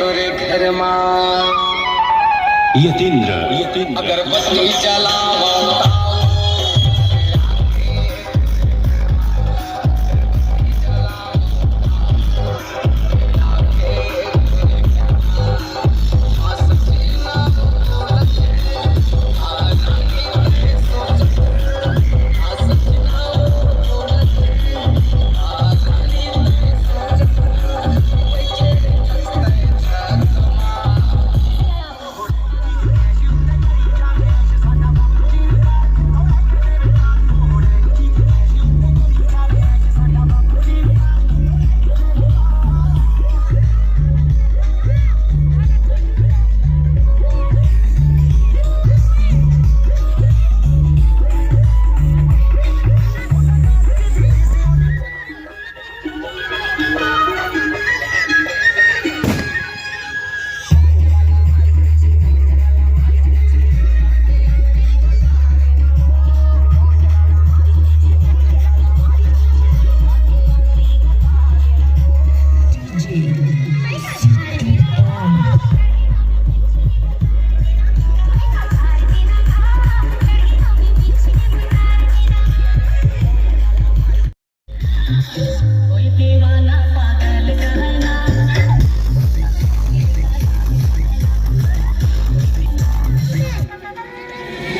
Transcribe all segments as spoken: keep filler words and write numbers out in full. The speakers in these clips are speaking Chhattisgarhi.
तोरे घर मा यतीन्द्र, यतीन्द्र। अगरबत्ती जलावा।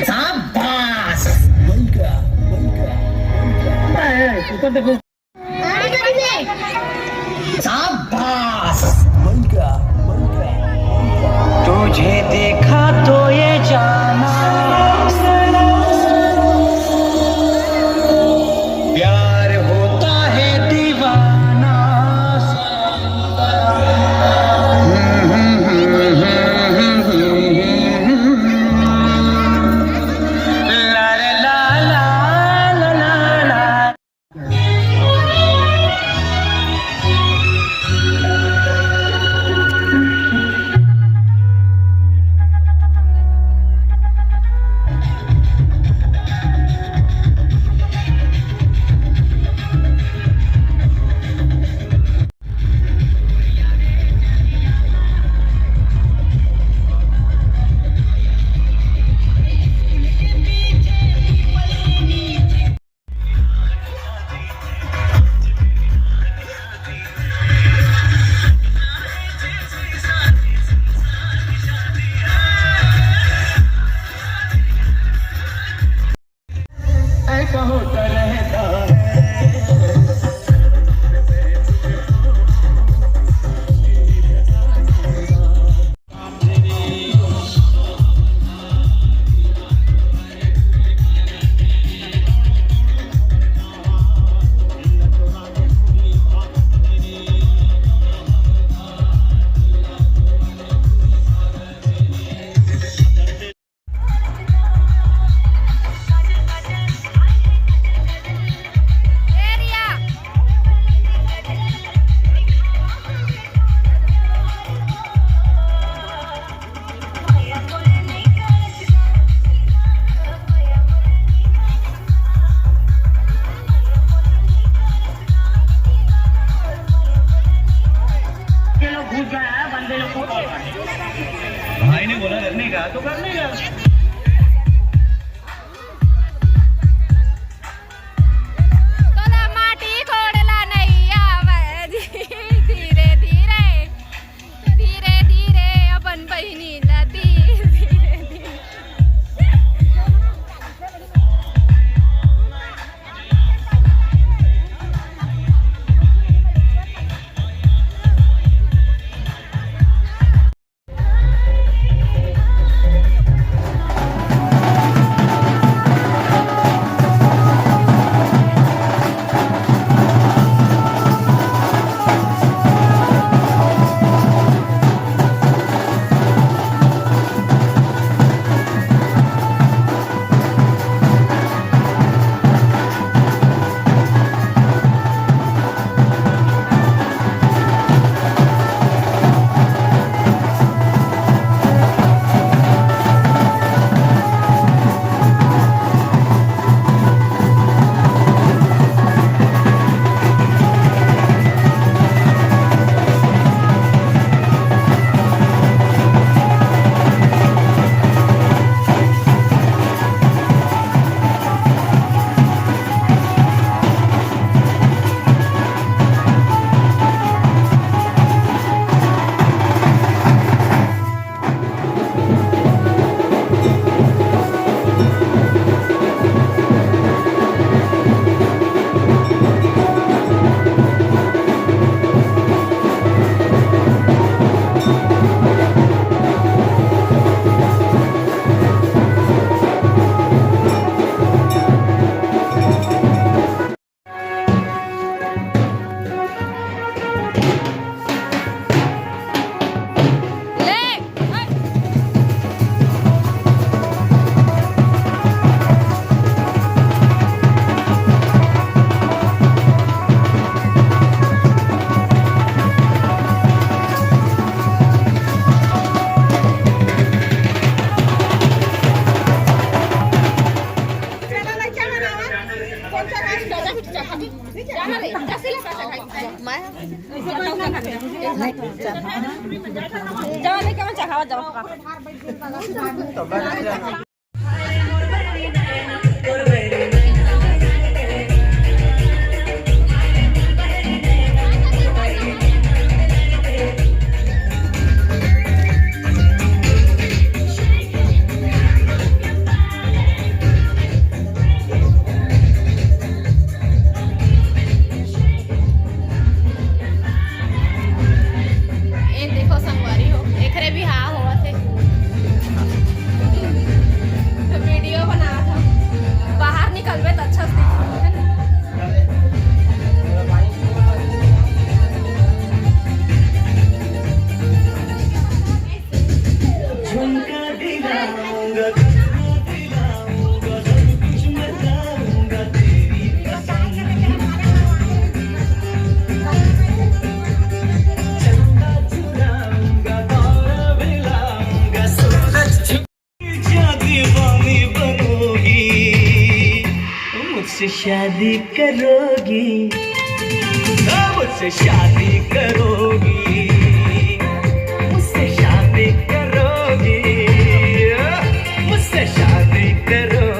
शाबाश। ए, ऊपर देखो। शाबाश। तुझे देखा तो ये जाना, प्यार होता है दीवाना। ये लोग घुस गया है, बंदे लोग को पकड़। भाई ने बोला करने का तो करने का। तोला माटी कोड़ला नहीं आवे जी। धीरे धीरे, धीरे धीरे अपन बहिनी ला तीर, धीरे धीरे। जाओ लेके मैं चढ़ावा जाओ। ए देखो संगवारी हो, एकरे भी हाँ होवत हे। तो वीडियो बनावत हूँ, बाहर निकलबे तो अच्छा से दिखी, है ना? मुझसे शादी करोगी, मुझसे शादी करोगी, मुझसे शादी करोगी, मुझसे शादी करोगी।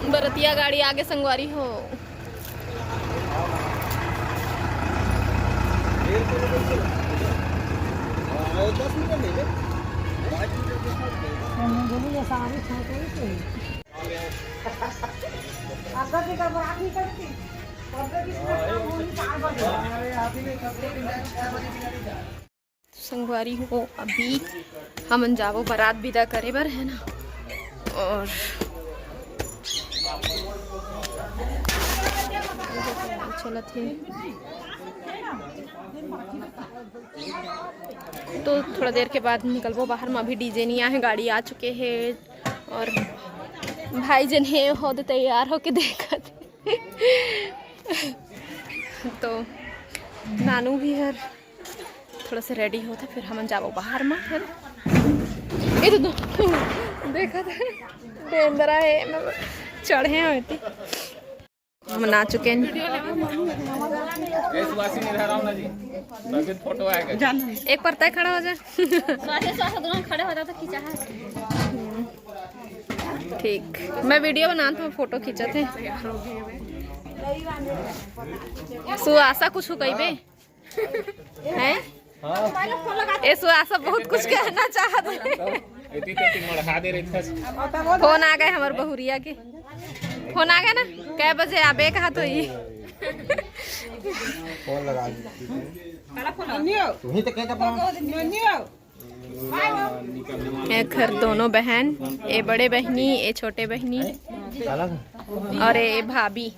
बरतिया गाड़ी आगे संगवारी हो। संगवारी हो, अभी हमन जाबो बारात विदा करे बर, है ना। और चलत हे, तो थोड़ा देर के बाद निकलबो बाहर में। अभी डीजे नहीं आए, गाड़ी आ चुके हे और भाई जन हे, हो दे तैयार होके देखत हे। तो नानू भी हर थोड़ा से रेडी होत हे, फिर हमन जाबो बाहर में। फिर ये तो दो, देखत हे, बेंदरा हे, चढ़े हे एती। हमन आ चुके हैं। ए, सुभाषिनी, इधर आओ ना जी। तभी फोटो आएगा। एक परता खड़ा हो जा। स्वास्थ्य, स्वास्थ्य दोनों खड़े हो जाओ तो खींचा है। ठीक, मैं वीडियो बनात हूँ, फोटो खींचत हे। सुहासा कुछ कहिबे? हैं? हाँ। ए सुहासा बहुत कुछ कहना चाहत हे। एती तेती मढ़ा दे रही थस। फोन आ गए हमर बहुरिया के। फोन आ गए ना? कै बजे आबे कहा तो ही। फोन लगा दे। तू ही तो कहता फोन। एखर दोनों बहन, ए बड़े बहनी, ए छोटे बहनी, और ए भाभी।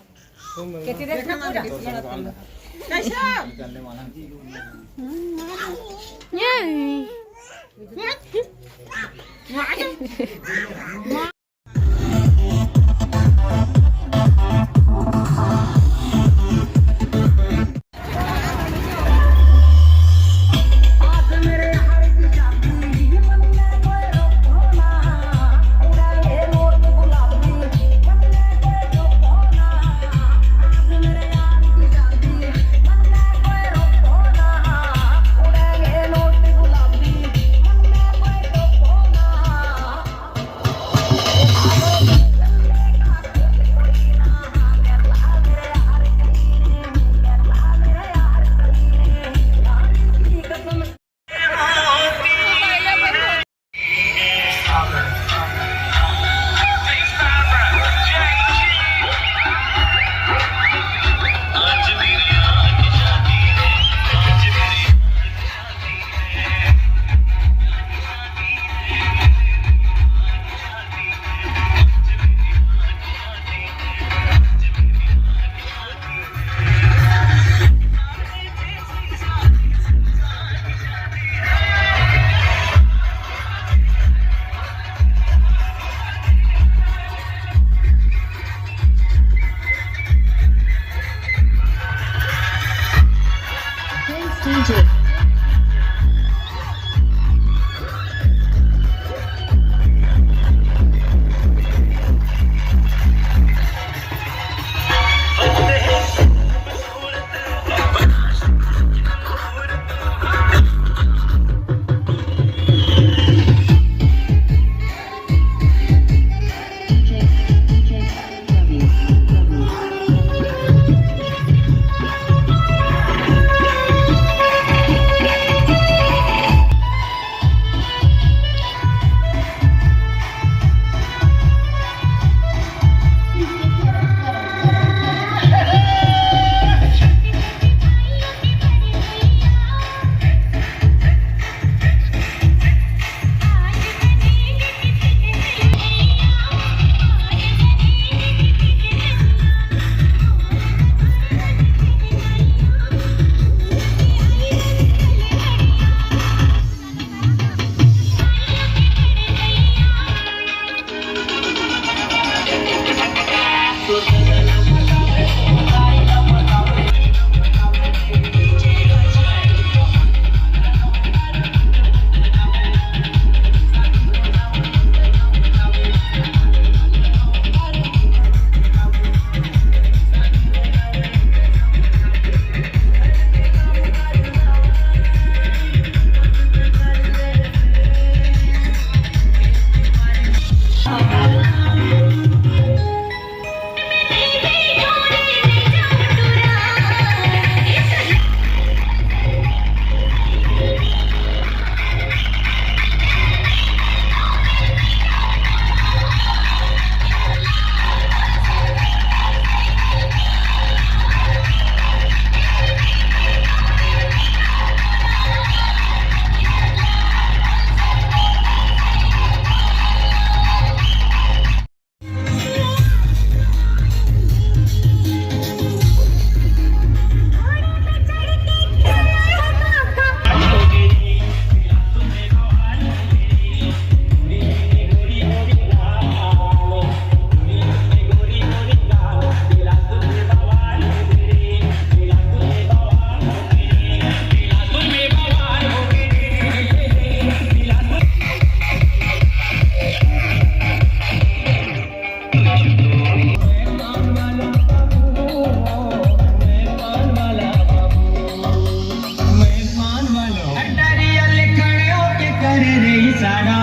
अटरिया ले खड़े होके करे रे इशारा,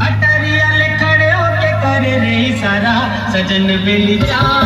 अटरिया ले खड़े होके करे रे इशारा, सजन बेली चाह